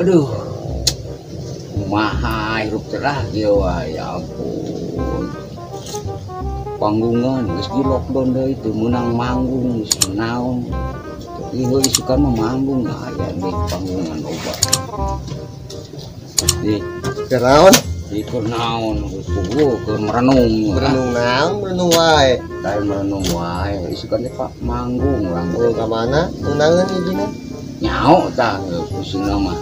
Aduh. Kumaha hirup cerah kieu wae, ya ampun. Panggungan geus di lockdown deui teu meunang manggung geus naon. Tapi heuh isukan mah manggung aya di panggungan loba. Di Kenaon? Di naon geus puguh keur merenung. Merenung naon? Merenung wae. Lain merenung wae, isukan teh Pak manggung urang. Oh, ka mana? Undangan hijina? Nyao tah pusingna mah.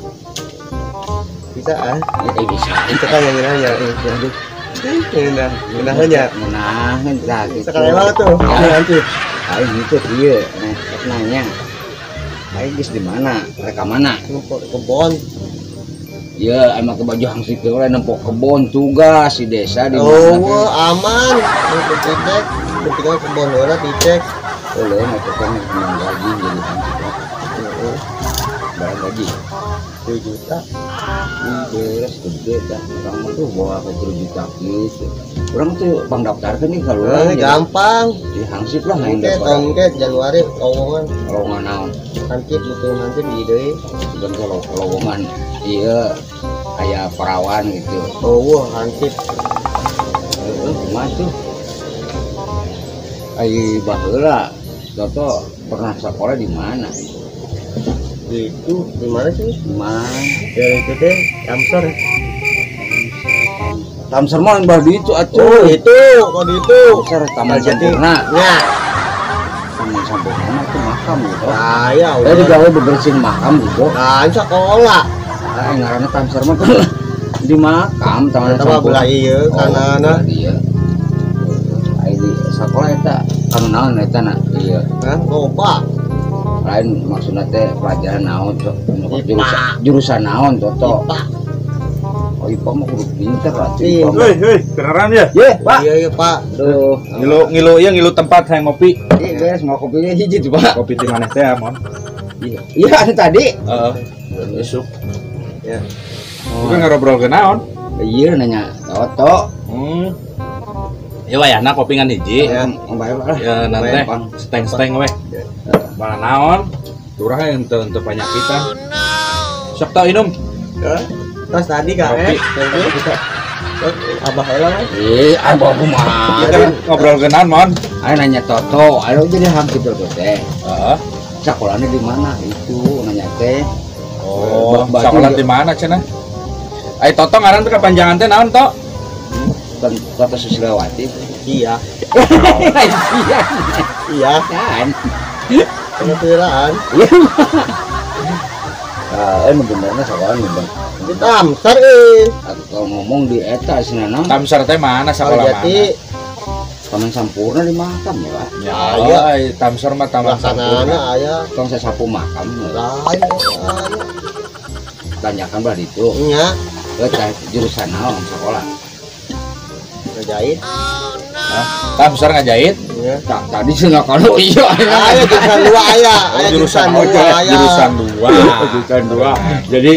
Bisa ah? Bisa. Itu kan yang nanya. Aduh. Ngeunah, ngeunaheun Ngeunaheun tah gitu. Sekali banget tuh. Nanti. Aing itu ieu nanya. Aing geus di mana? Rek ka mana? Nempok kebon. Iya, emang ke baju hangsip teh urang nempok kebon tugas di desa di mana. Oh, aman. Nempok dicek, penting kebon heula dicek. Oh, leuh mah tukang menang gaji jadi hangsip. Heeh. Barang gaji 7 juta. Beres gede dah. Urang mah tuh bawa ke 7 juta gitu. Urang tuh bang daftarkeun nih kalau urang gampang. Di hangsip lah main daftar. Tahun ke Januari lowongan. Lowongan naon? Hansip butuh hansip di deui. Bukan kalau lowongan iya aya perawan gitu. Oh, wah hansip. Heeh, kumaha tuh? Ai baheula Toto pernah sekolah di mana? Itu di mana sih? Di mana? Ya itu teh Tamser. Tamser mah yang baru itu atuh. Oh, itu, kok itu. Tamser Taman Sampurna. Ya. Taman Sampurna mah itu makam gitu. Nah, ya udah. Digawe bebersihin makam gitu. Nah, sekolah. Nah, ngaranna Tamser mah di makam Taman Sampurna. Belah ieu kanana. Iya. Ai di sekolah eta anu naon eta na? Iya. Hah, loba. Lain maksudnya teh pelajaran naon jurusan naon Toto. IPA. Oh, IPA mah kudu pinter atuh. Hei, hei, beneran ya? Ye, Pak. Iya, iya, Pak. Duh, ngilu ieu ngilu tempat hayang ngopi. Iya, beres mau kopinya hiji tuh, Pak. Kopi ti maneh teh, Mon. Iya. Iya, anu tadi. Heeh. Besok. Ya. Bukan ngobrol ke naon? Iya, nanya Toto. Ya wayahna kopi ngan hiji. Ya, bayar lah. Ya nanti steng-steng weh. Malah naon? Turah ente ente penyakitan. Sok tau inum. Terus tadi kak eh. Abah heula kan? Eh, abah kumaha? Ngobrol ke naon, Mon? Ayo nanya Toto, ayo jadi hampir Toto teh. Heeh. Sekolahnya di mana itu nanya teh. Oh, sekolah di mana cenah? Ai Toto ngaran teh kepanjangan teh naon, Tok? Toto Susilawati. Iya. Iya. Iya. Kan. Penampilan. Iya. Ah, benerna sekolah bener. Di Tamser euy. Atau ngomong di eta cenah. Tamser teh mana sekolah mana? Taman Sampurna di makam ya, Pak. Ya, aya Tamser mah Taman Sampurna aya. Tong sasapu makam. Aya. Tanyakan bah ditu. Nya. Heuh, jurusan naon sekolah? Ngajahit. Hah? Tamser ngajahit? Iya. Tadi cenah kalau iya. Aya jurusan 2 aya. Aya jurusan 2 aya. Jurusan 2. Jurusan 2. Jadi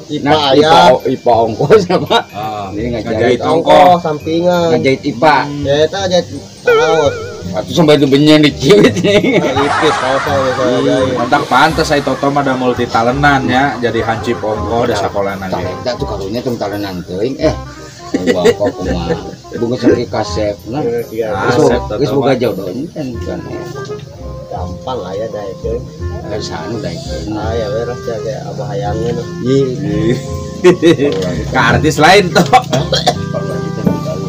IPA aya. IPA ongkos apa? Ini ngajahit ongkos sampingan. Ngajahit IPA. Ya eta ngajahit kaos. Atuh sampai itu benyen diciwit nih. Lipis kaos saya. Mantak pantes ai Toto mah da multi talenan ya, jadi hancip ongkoh da sakolana ge. Eta tuh karunya tong talenan teuing eh. Bapak kumaha. Bunga sakit kasep nah. Geus boga jodoh kan kan. Gampang aya daekeun. Aya daekeun. Aya we ras teh abah hayangeun. Ih. Ka artis lain toh. Kalau kita tahu.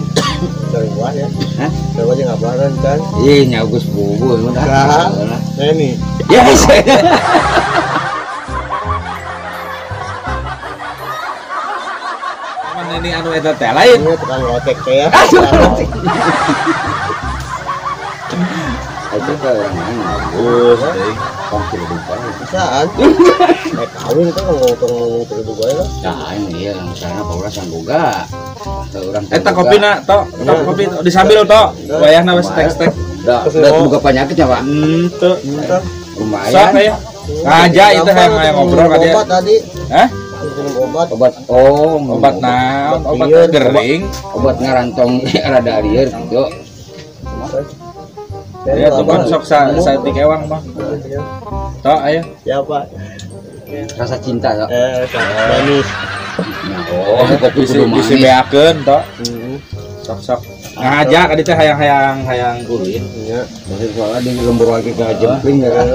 Sarua ya. Hah? Sarua jeung abaran kan. Ih, nya geus bubuh udah. Ini. Ya. Ini anu eta teh lain. Ini tukang lotek teh ya. Itu ke orang mana? Bagus, teuing. Tong Ciledug bae. Bisaan. Eh kawin teh ngomong Ciledug bae lah. Nah, ini iya sana paula sangboga. Urang eta kopina tok, kopi disambil tok. Wayahna we stek-stek. Da, boga penyakit ya, Pak? Henteu. Lumayan. Sok aya. Ngaja itu hayang ngobrol ka dia. Obat tadi. Hah? Obat. Obat. Oh, obat naon? Obat gering, obat ngarantong rada lieur gitu. Ya tuh kan sok saeutik ewang mah. Tok aya. Siapa? Rasa cinta ya. Manis. Oh, kopi kudu manis. Bisi beakeun toh. Sok-sok. Ngajak adi teh hayang-hayang ulin. Iya. Masih soalnya di lembur lagi ke jempling ya kan.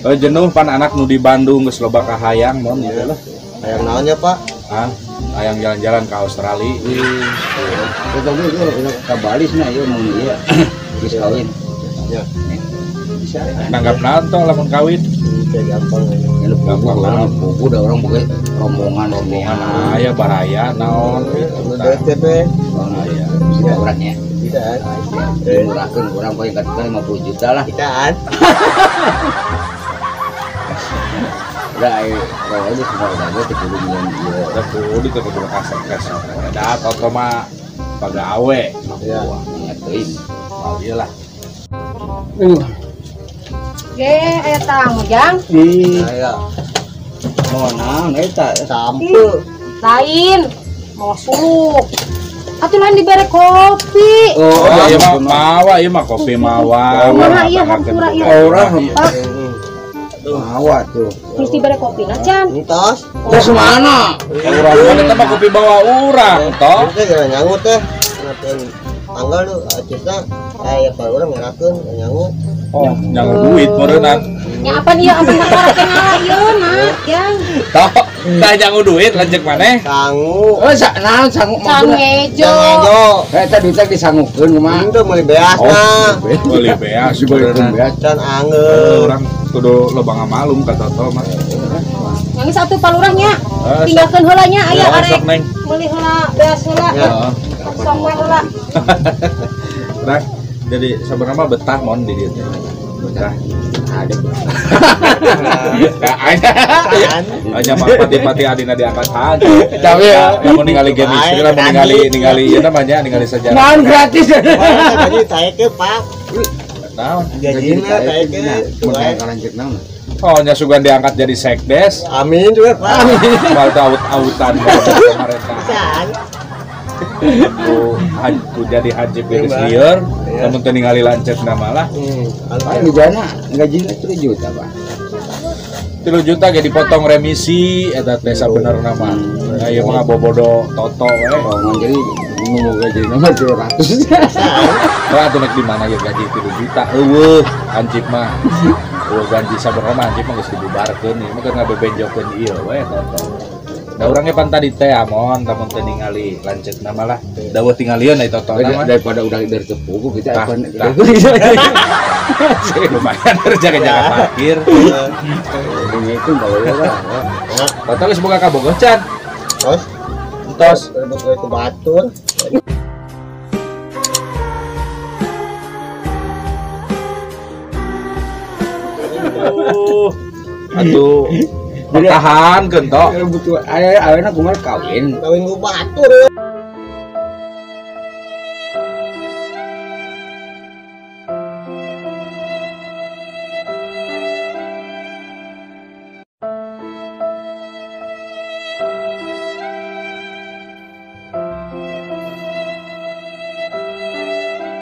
Oh, jenuh pan anak nu di Bandung geus loba kahayang mon ieu lah. Hayang naonnya, Pak? Ah, hayang jalan-jalan ke Australia. Eta ge ka Bali cenah ieu mun ieu geus kawin. Ya. Bisa. Nanggap naon toh lamun kawin? Kayak gampang aja. Gampang banget, buku dah orang buka rombongan-rombongan. Aya baraya naon gitu. DTP. Aya. Bisa orangnya. Bisa. Murahkeun urang paling kata 50 juta lah. Kitaan. Udah ayo kalau aja semua udah gue teu kudu nyeun ieu. Teu kudu teu kudu kasep-kasep. Da toto mah pagawe. Ya. Ngerti. Mau ieu lah. Ge aya tamu jang. Ih. Aya. Mau naon eta? Sampe. Lain, mau suluk. Atuh lain dibere kopi. Oh, iya mah mawa, ieu mah kopi mawa. Kumaha ieu hampura ieu. Orang mawa tuh. Terus dibere kopi na can. Entos. Terus mana? Urang mana teh mah kopi bawa urang toh. Teh gara nyangu teh. Ngapain tanggal lu acisna aya pa urang ngerakeun nyangu. Oh, nyangu duit meureunna. Nya apan ieu apan kakara teh ngalayeun jang. Toh, tah nyangu duit lanceuk maneh. Sangu. Oh, naon sangu maksudna? Sangejo. Eta duitna disangukeun kumaha? Henteu meuli beasna. Meuli beas, meureunna. Can angeun. Urang kudu loba ngamalum ka Toto mah. Yang satu palurahnya. Tinggalkeun heula nya aya arek. Meuli heula beas heula. Sok we heula. Nah, jadi sebenarnya mah betah mon di dieu teh. Betah. Ada. Hanya pati-pati adina diangkat aja. Tapi ya mau ningali chemistry lah, mau ningali ieu namanya ningali sejarah. Naon gratis. Gaji taekeun, Pak. Naon? Gajina taekeun. Naon? Oh, nya sugan diangkat jadi sekdes. Amin juga, Pak. Mal aut-autan pemerintah. Ku jadi haji geus lieur, lamun teu ningali lanceukna malah. Pak ngejana gajina 3 juta, Pak. 3 juta ge dipotong remisi eta teh sabenerna mah. Nah, ieu mah bobodo toto we. Oh, jadi nu gajina mah 300. Lah atuh nek di mana ge gaji 3 juta eueuh hansip mah. Eueuh gaji sabenerna mah hansip mah geus dibubarkeun ieu mah keur ngabebenjokeun ieu we toto. Da urangnya pan tadi teh amon lamun teu ningali lanceukna malah daweuh tingalieun ai toto mah daripada udah dari tepugu kita akan lumayan jaga-jaga parkir. Ini itu bawa lah. Toto geus boga ka Bogor can. Tos. Tos. Rebut we ku batur. Atuh pertahankeun tok. Butuh aya ayeuna kumaha kawin. Kawin ku batur.